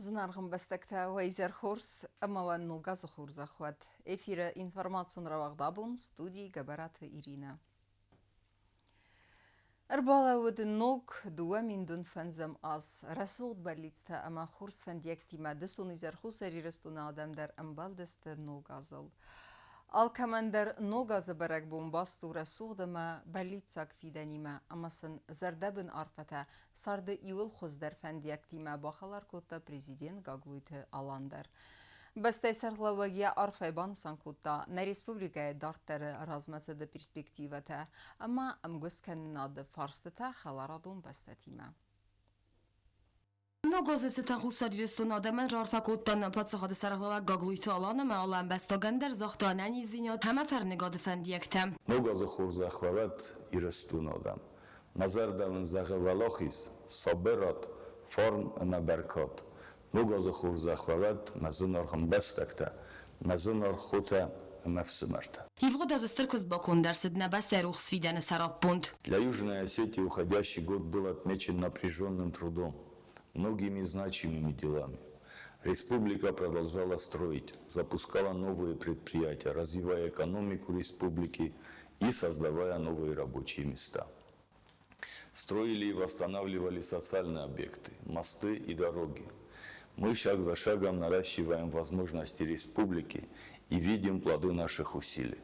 Зынаргъ ӕмбӕстӕгтӕ, уӕ изӕр хорз ӕмӕ уӕ ног азы хорзӕх уӕд! Эфиры информацион рауагъд абон студийы Гӕбӕраты Иринӕ. Ӕрбалӕууыд ног 2005 аз. Рӕсугъд бӕллицтӕ ӕмӕ хорз фӕндиӕгтимӕ дысон изӕр Хуссар Ирыстоны адӕм дӕр ӕмбӕлдысты ног азыл. Алкӕмӕн дӕр ног азы бӕрӕгбон баст у рӕсугъд ӕмӕ бӕллиццаг фидӕнимӕ ӕмӕ сын зӕрдӕбын арфӕтӕ царды иууыл хуыздӕр фӕндиӕгтимӕ бахӕлар кодта президент Гаглойты Алан дӕр. Бӕстӕйы сӕргълӕууӕг йӕ арфӕйы банысан кодта нӕ республикӕйы дарддӕры размӕцыды перспективӕтӕ ӕмӕ ӕмгуысткӕнынады фарстытӕ хӕларадон бӕстӕтимӕ. Ног азы цытӕн Хуссар Ирыстоны адӕмӕн раарфӕ кодта нӕ паддзахады сӕргълӕууӕг Гаглойты Алан ӕмӕ алы ӕмбӕстагӕн дӕр загъта ӕнӕниздзинад ӕмӕ фӕрныгады фӕндиӕгтӕ. Ног азы хорзӕх уӕ уӕд, Ирыстоны адӕм! Мӕ зӕрдӕ уын зӕгъы уӕлахиз, сабырад, фарн ӕмӕ бӕркад. Ног азы хорзӕх уӕ уӕд, мӕ зынаргъ ӕмбӕстӕгтӕ, мӕ зынаргъ хотӕ ӕмӕ фсымӕртӕ! Ивгъуыд азы стыр куыст баконд ӕрцыд нӕ бӕстӕйы рухс фидӕны сӕраппонд. Для Южной Осетии уходящий год был отмечен напряженным трудом, многими значимыми делами. Республика продолжала строить, запускала новые предприятия, развивая экономику республики и создавая новые рабочие места. Строили и восстанавливали социальные объекты, мосты и дороги. Мы шаг за шагом наращиваем возможности республики и видим плоды наших усилий.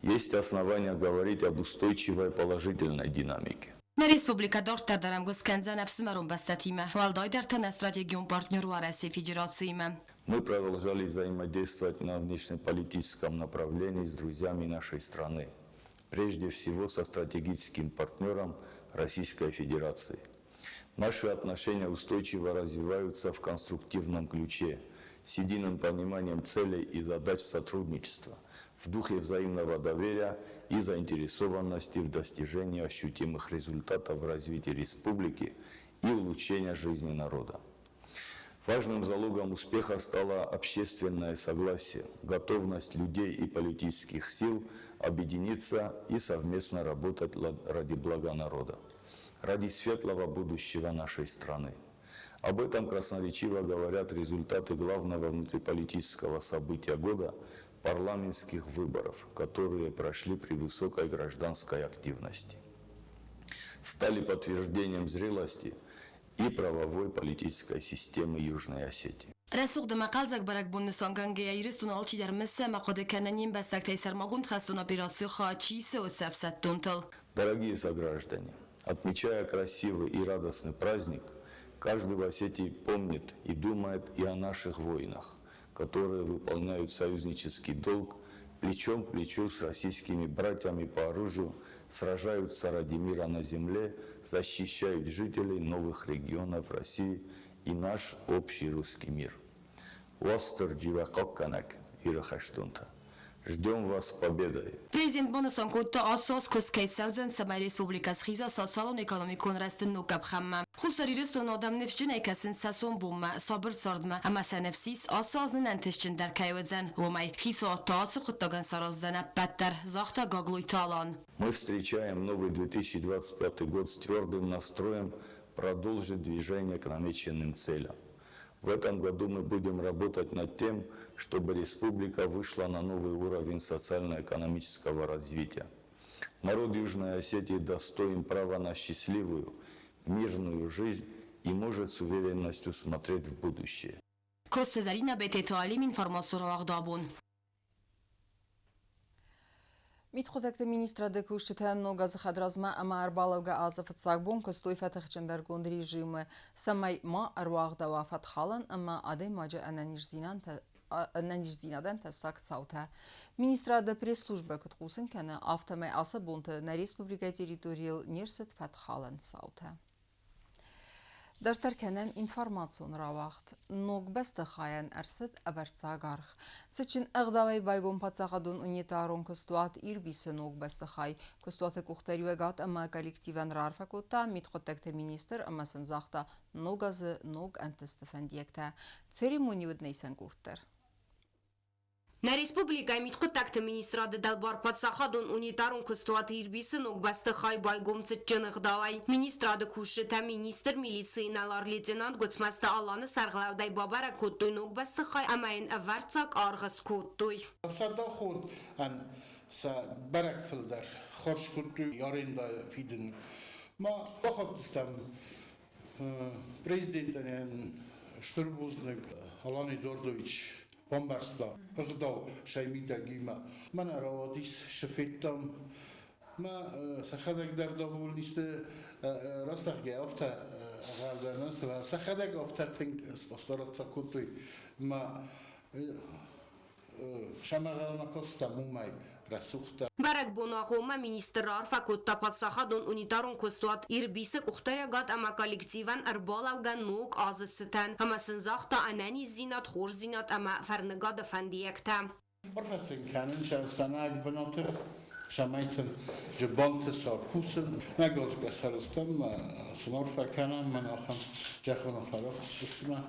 Есть основания говорить об устойчивой положительной динамике. Нӕ республикӕ дарддӕр дӕр ӕмгуыст кӕндзӕн ӕфсымӕрон бӕстӕтимӕ, уӕлдайдӕр та нӕ стратегион партнер Уӕрӕсейы Федерациимӕ. Мы продолжали взаимодействовать на внешнеполитическом направлении с друзьями нашей страны, прежде всего со стратегическим партнером Российской Федерации. Наши отношения устойчиво развиваются в конструктивном ключе, с единым пониманием целей и задач сотрудничества, в духе взаимного доверия и заинтересованности в достижении ощутимых результатов в развитии республики и улучшения жизни народа. Важным залогом успеха стало общественное согласие, готовность людей и политических сил объединиться и совместно работать ради блага народа, ради светлого будущего нашей страны. Об этом красноречиво говорят результаты главного внутриполитического события года – парламентских выборов, которые прошли при высокой гражданской активности. Стали подтверждением зрелости и правовой политической системы Южной Осетии. Рӕсугъд ӕмӕ хъӕлдзӕг бӕрӕгбон нысангӕнгӕйӕ Ирыстоны алчидӕр мысы ӕмӕ хъуыды кӕны не мбӕстӕгтӕй сӕрмагонд хӕстон операцийы хайад чи исы, уыцы ӕфсӕддонтыл. Дорогие сограждане, отмечая красивый и радостный праздник, каждый в Осетии помнит и думает и о наших воинах, которые выполняют союзнический долг плечом к плечу с российскими братьями по оружию, сражаются ради мира на земле, защищают жителей новых регионов России и наш общий русский мир. Уастырджи уӕ хъахъхъӕнӕг Иры хӕстонтӕ! Ждем вас с победой! Президент банысан кодта, ацы аз куыст кӕй цӕудзӕн, цӕмӕй республикӕ схиза социалон-экономикон рӕзты ног къӕпхӕнмӕ. Хуссар Ирыстоны адӕм ныфсджынӕй кӕсынц сӕ сомбонмӕ, сабыр цардмӕ ӕмӕ сӕ ныфс ис, ацы аз нын ӕнтыстджындӕр кӕй уыдзӕн, уымӕй. Хицауад та ацы хъуыддагӕн сараздзӕн ӕппӕт дӕр, загъта Гаглойты Алан. Мы встречаем новый 2025 год с твердым настроем продолжить движение к намеченным целям. В этом году мы будем работать над тем, чтобы республика вышла на новый уровень социально-экономического развития. Народ Южной Осетии достоин права на счастливую, мирную жизнь и может с уверенностью смотреть в будущее. Коцты Зӕринӕ, Бететы Алим, информацион рауагъд абон. Мидхъуыддӕгты министрады кусджытӕ ног азы хӕдразмӕ ӕмӕ ӕрбалӕугӕ азы фыццаг бон куыстой фӕтыхджындӕргонд режимы, цӕмӕй ма ӕруагъдӕуа фӕткхалӕн ӕмӕ адӕймаджы ӕнӕниздзинадӕн тӕссаг цаутӕ. Министрады пресс-службӕ куыд хъусын кӕны, афтӕмӕй ацы бонты нӕ республикӕйы территорийыл не рцыд фӕткхалӕн цаутӕ. Дарддӕр кӕнӕм информацион рауагъд. Ног бӕстыхайӕн ӕрцыд ӕвӕрццаг аргъ. Цытджын ӕгъдауӕй байгом паддзахадон унитарон куыстуат Ирбисы ног бӕстыхай. Куыстуаты къухдариуӕгад ӕмӕ коллективӕн раарфӕ кодта мидхъуыддӕгты министр ӕмӕ сын загъта ног азы ног ӕнтысты фӕндиӕгтӕ. Церемони уыд нӕ исӕн къорд дӕр. Нӕ республикӕйы мидхъуыддӕгты министрады дӕлбар паддзахадон унитарон куыстуат Ирбисы ног бӕстыхай байгом цытджын ӕгъдауӕй. Министрады кусджытӕ министр милицийы инӕлар-лейтенант Гуыцмӕзты Аланы сӕргълӕудӕй бабӕрӕг кодтой ног бӕстыхай ӕмӕ йын ӕвӕрццаг аргъ скодтой. Сӕрдаход-ӕн сӕ бӕрӕг фылдӕр хорз кодтой арендӕ фидын. Ма бахаттыстӕм президентӕн стыр бузныг Алан Эдуардович бамбӕрста ӕгъдау сӕ мидӕгимӕ. Мӕнӕ рауадис, цы федтам, мӕ сӕхӕдӕг дӕр довольнисты растӕхгӕ афтӕ ӕгъӕлдӕр сӕхӕдӕг афтӕ тынг постараться кодтой мӕ сӕмӕгъӕлмӕ кодтам уымӕй рӕсугъддӕр. Бӕрӕгбоны агъоммӕ министр раарфӕ кодта паддзахадон унитарон куыстуат Ирбисы къухдариуӕгад ӕмӕ коллективӕн ӕрбалӕугӕ ног азы цытӕн ӕмӕ сын загъта ӕнӕниздзинад, хорздзинад ӕмӕ фӕрныгады фӕндиӕгтӕ. Арфӕ сын кӕнын сӕ сӕнӕг бынаты, цӕмӕй сын зыбанты сӕр кусын. Нӕ гӕсгӕ сӕрыстӕм сын арфӕ кӕнӕм, мӕн ахӕм зӕххон фӕрӕхстыстмӕ.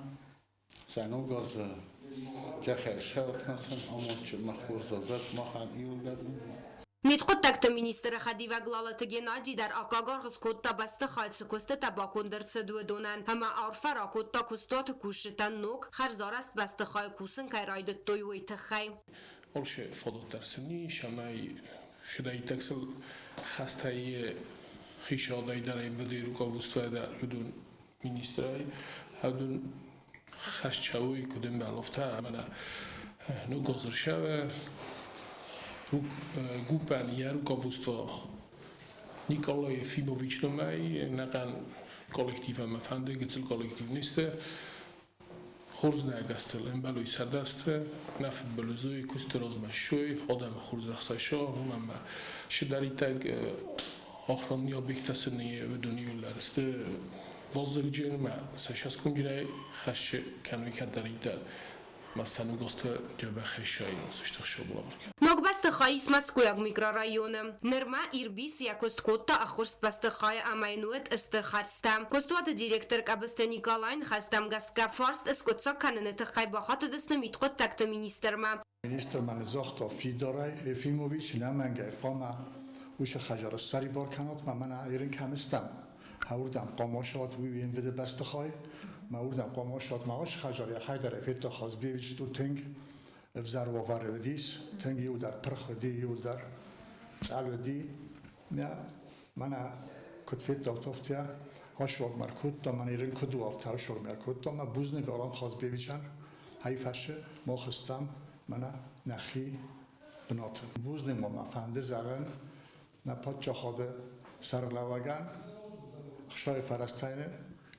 Сӕ ног азы зӕххӕрсӕртӕн амондджын хорз азӕт махӕн иуылдӕр. Мидхъуыддӕгты министры хӕдивӕг Лалыты Геннади дӕр аккаг аргъ скодта бӕстыхай цы куыстытӕ баконд ӕрцыд, уыдонӕн ӕмӕ арфӕ ракодта куыстуаты кусджытӕн ног, хӕрзарӕзт бӕстыхайы кусын кӕй райдыдтой, уый тыххӕй. Алчи фадат дӕр сын ис, ӕмӕ сыдӕйттӕг сыл хӕстӕй хицауадӕй дӕр МВД-йы руководствойӕ дӕр уыдон министрӕй уыдон хӕсчӕуй куд ӕмбӕлофтӕ мӕнӕ нугозыршӕве гуппӕн йӕ руководство Николай Ефимович номӕй нӕхъӕн коллектив ӕмӕ фӕнды гыццыл коллектив не сты. Хорз нӕ ӕгӕстыл ӕмбӕлуй сӕрдасты, нӕ фыдбылызуй, куысты размӕ ссуй, адӕмы хорзӕхсӕсо, уымӕн ӕмӕ сыдӕриддӕг охранный объекттӕ сын уыдон иууылдӕр сты вазыгджын ӕмӕ сӕ сӕскъуынджынӕй хӕссы кӕнуй кӕддӕриддӕр ма сӕ ныгуылдзты дзӕбӕх хӕссайынц стыр сылгоймӕгтӕ. Ног бӕстыхай ис Мӕскуыйаг микрорайоны. Нырма Ирбис йӕ куыст кодта ӕххуырст бӕстыхайы ӕмӕ йын уыд стыр хӕрдзтӕ. Куыстуаты директор Къӕбысты Николайы ныхӕстӕм гӕсгӕ фарст скъуыддзаг кӕныны тыххӕй бахатыдысты мидхъуыддӕгты министрмӕ. Министр мӕн загъта фидарӕй, Ефимович нӕмӕнгӕй хъуамӕ уыцы хӕдзары ссӕрибар кӕнат мӕ мӕнӕ ерын кӕм стӕм, уырдӕм хъуамӕ суат, уый уе МВД бӕстыхай, мӕ уырдӕм хъуамӕ суат, мӕ уыцы хӕдзар йӕхӕдӕг федта Хазбиевич тут тынг ӕвзӕр уавӕры уыдис, тынг иуылдӕр пырх уыди, иуылдӕр цъӕл уыди. Нӕ, мӕнӕ куыд федтат, афтӕ асуаг мӕ ркодта, мӕн ерын куыд у, афтӕ асуаг мӕ ркодта, мӕ бузныг Арам Хазбиевичӕн, ай фӕрсы, мах стӕм мӕнӕ нӕхи бынаты. Бузныг ма мӕ фӕнды зӕгъын нӕ паддзахады сӕргълӕууӕгӕн, ӕхсайы фӕрӕзтӕй нын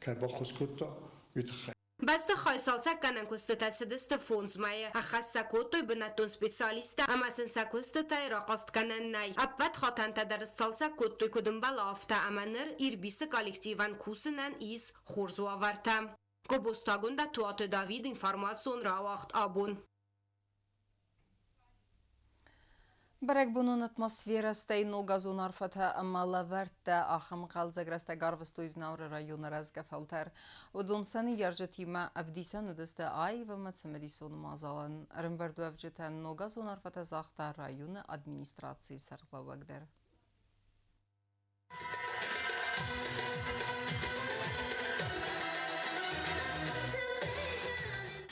кӕй баххуыс кодта, уый тыххӕй. Бӕстыхай цалцӕггӕнӕн куыстытӕ цыдысты фондз мӕйы. Ӕххӕст сӕ кодтой бынӕттон специалисттӕ ӕмӕ сын сӕ куыстытӕй рахъаст кӕнӕн нӕй. Ӕппӕт хатӕнтӕ дӕр сцалцӕг кодтой куыд ӕмбӕлы, афтӕ ӕмӕ ныр Ирбисы коллективӕн кусынӕн ис хорз уавӕртӕ. Гобозты Агуындӕ, Туаты Давид, информацион рауагъд абон. Бӕрӕгбонон атмосферӕ, стӕй ногазон арфӕтӕ ӕмӕ лӕвӕрттӕ ахӕм хъӕлдзӕг рӕстӕг арвыстой Знауыры районы рӕзгӕ фӕлтӕр. Уыдон сӕ ныййарджытимӕ ӕвдисӕн уыдысты аив ӕмӕ цымыдисон мадзалӕн. Ӕрӕмбырдуӕвджытӕн ногазон арфӕтӕ загъта районы администрацийы сӕргълӕууӕг дӕр.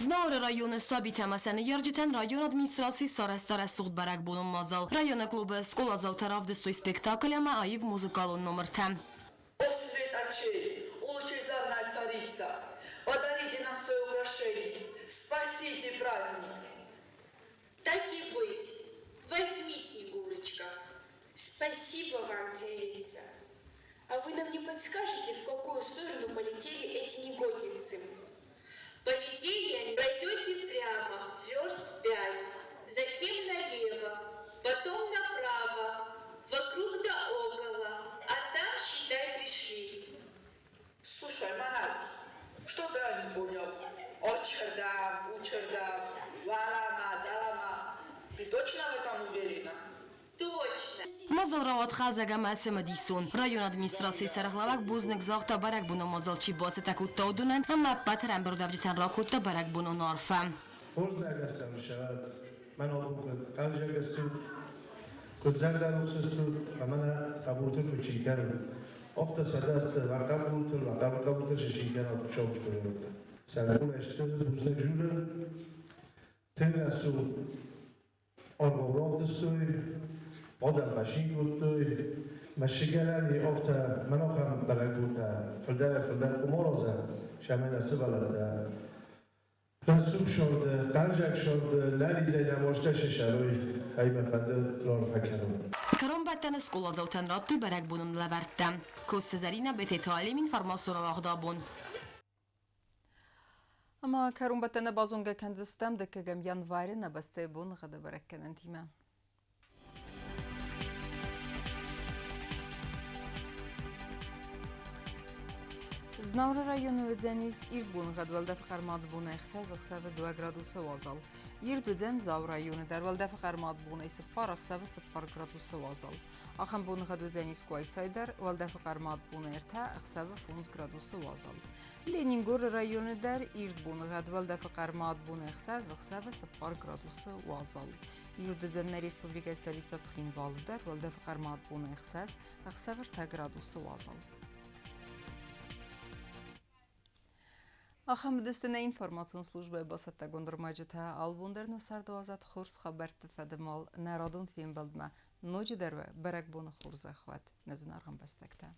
Знауыры районы сабитӕ ӕмӕ сӕ ныййарджытӕн районы администрацийы сарӕзта рӕсугъд бӕрӕгбонон мадзал. Районы клубы скъоладзаутӕ равдыстой спектакль ӕмӕ аив музыкалон номыртӕ. О свет очей, лучезарная царица, подарите нам свое украшение, спасите праздник. Так и быть, возьми, Снегурочка. Спасибо вам, царица. А вы нам не подскажете, в какую сторону полетели эти негодницы? Полетели они, пройдете прямо, верст 5, затем налево, потом направо, вокруг да около, а там, считай, пришли. Слушай, Манаус, что-то я не понял. Очердам, учердам, валама, далама. Ты точно в этом уверена? Точно. Мадзал рауад хъӕлдзӕг ӕмӕ цымыдисон. Районы администрацийы сӕргълӕууӕг бузныг загъта бӕрӕгбонон мадзал чи бацӕттӕ кодта, уыдонӕн ӕмӕ ӕппӕт ӕрӕмбырдуӕвджытӕн ракодта бӕрӕгбонон арфӕ. Хорз нӕ гӕстӕм сӕвӕрд. Мӕн абон куыд хъӕлдзӕг стут, куыд зӕрдӕрухс стут, ӕмӕ нӕ хъӕбулты куыд цин кӕнут. Афтӕ 100 азты уӕ хъӕбултыл, уӕ хъӕбулхъӕбултыл цы цин кӕнат, саучкойӕгтӕ. Сӕркъулӕй стыр бузныг журын, тынг рӕсугъд аргъау равдыстой, адӕм фӕцин кодтой. Мӕсыгӕрӕни афтӕ мӕн ахӕм бӕрӕгбонтӕ фылдӕрӕй-фылдӕр хъуамӕ аразӕм, цӕмӕй нӕ сывӕллӕттӕ рӕсугъд сӕрды, хъӕлдзӕг сӕрды нӕнизӕй нӕ мастӕ сӕрой, ӕй мӕ фӕнды раарфӕ кӕнын. Кӕронбӕттӕны скъоладзаутӕн радтой бӕрӕгбонон лӕвӕрттӕ. Коцты Зӕринӕ, Бететы Алим, информацион рауагъды абон. Ӕмӕ кӕронбӕттӕны базонгӕ кӕндзыстӕм дыккӕгӕм январы нӕ бӕстӕйы боныгъӕды бӕрӕггӕнӕнтимӕ. Знауыры районы уыдзӕнис ирд боныгъӕд, уӕлдӕфы хъӕрмад бонӕй 6 ӕхсӕвы 2 градусы уазал. Ирд уыдзӕн Дзауы районы дӕр, уӕлдӕфы хъӕрмад бонӕй 4 ӕхсӕвы 4 градусы уазал. Ахӕм боныгъӕд уыдзӕнис Къуайсайы дӕр, уӕлдӕфы хъӕрмад бонӕй 3 ӕхсӕвы 5 градусы уазал. Ленингоры районы дӕр ирд боныгъӕд, уӕлдӕфы хъӕрмад бонӕй 6 ӕхсӕвы 4 градусы уазал. Ирд уыдзӕн нӕ республикӕйы столицӕ Цхинвалы дӕр, уӕлдӕфы хъӕрмад бонӕй 6 ӕхсӕвы 3 градусы уазал. Ахӕм уыдысты нӕ информацион службӕйы бацӕттӕгонд ӕрмӕджытӕ. Алыбон дӕр нӕ цардуадзӕт хорз хабӕртты фӕдымал нӕ радон фембӕлдмӕ. Ноджыдӕр уӕ бӕрӕгбоны хорзӕх уӕд, нӕ зынаргъ ӕмбӕстӕгтӕ!